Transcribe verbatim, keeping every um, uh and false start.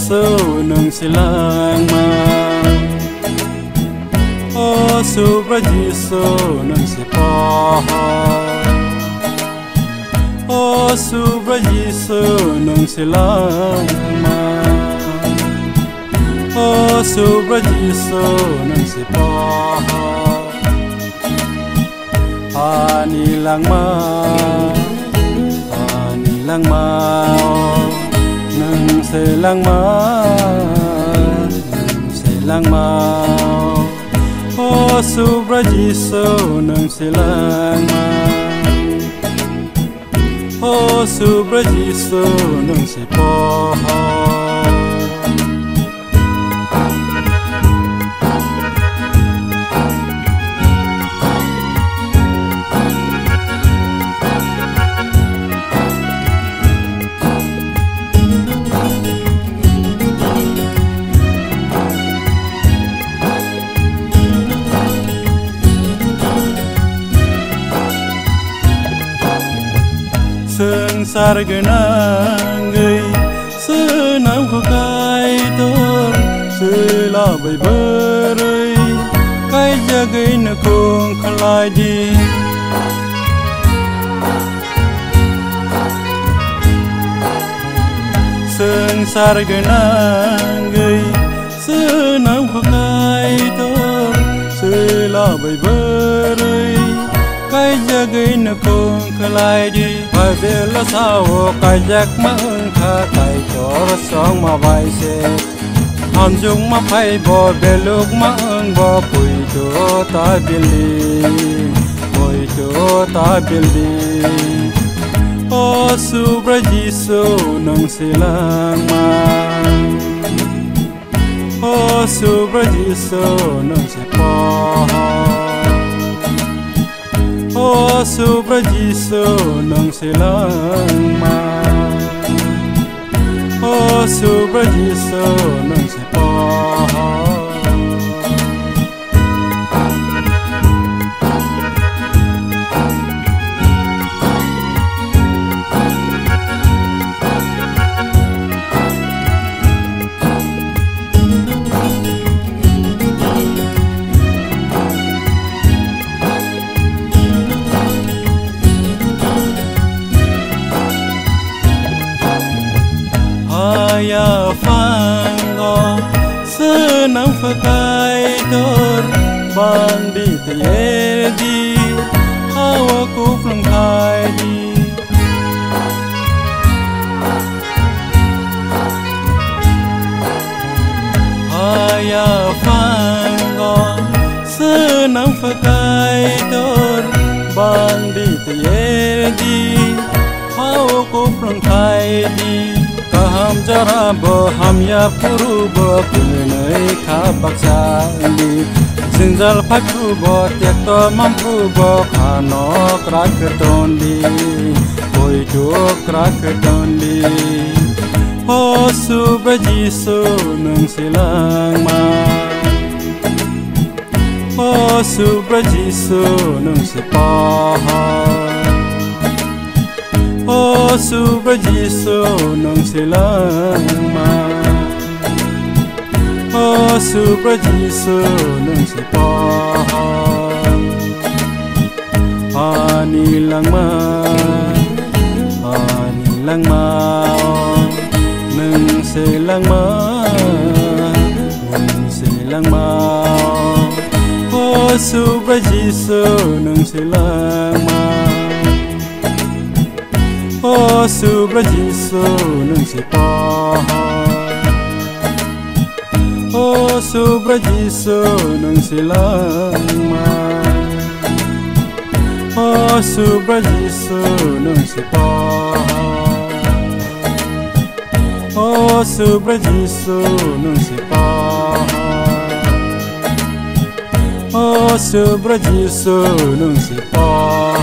Jisu nwng se langma. O Subra Jisu nwng se pohor. O Subra Jisu nwng se langma. O Subra Jisu nwng se pohor. Ani langma, ani langma, o nwng se langma, nwng se langma, o Subra Jisu nwng se langma. O Subra Jisu nwng se pohor. Swngchar gwnangwi swnam kho Kaitor, chwla bai bwrwi kaijagwi nukhung khlai di. Swngchar gwnangwi swnam kho Kaitor, chwla bai bwrwi kaijagwi nukhung khlai di. Baibel o sao, kaijakma wng kha Kaitor songma bai se. Hamjwkma phai bo, belukma wng bo, poito ta building, poito ta building. O Subra Jisu nwng se langma. O Subra Jisu nwng se pohor. O Subra Jisu nwng se langma. O Subra Jisu nwng se pohor. Haya phango swnam kho Kaitor, bangdi twi erdi, hao kupulung khaidi. Haya phango swnam kho Kaitor, bangdi twi erdi, hao kupulung khaidi. Kaham jora bo hamya phuru bo, kwnwi kha baksa di. Jwngjal phai phuru bo, tekto man phuru bo, khano kwrak khe ton di, poito kwrak khe ton di. O Subra Jisu nwng se langma. O Subra Jisu nwng se pohor. O Subra Jisu nwng se langma. O Subra Jisu nwng se pohor. Ani langma, ani langma, o nwng se langma, nwng se langma, o Subra Jisu nwng se langma. O Subra Jisu nwng se pohor. O Subra Jisu nwng se langma. O Subra Jisu nwng se pohor. O Subra Jisu nwng se pohor. O Subra Jisu nwng se pohor.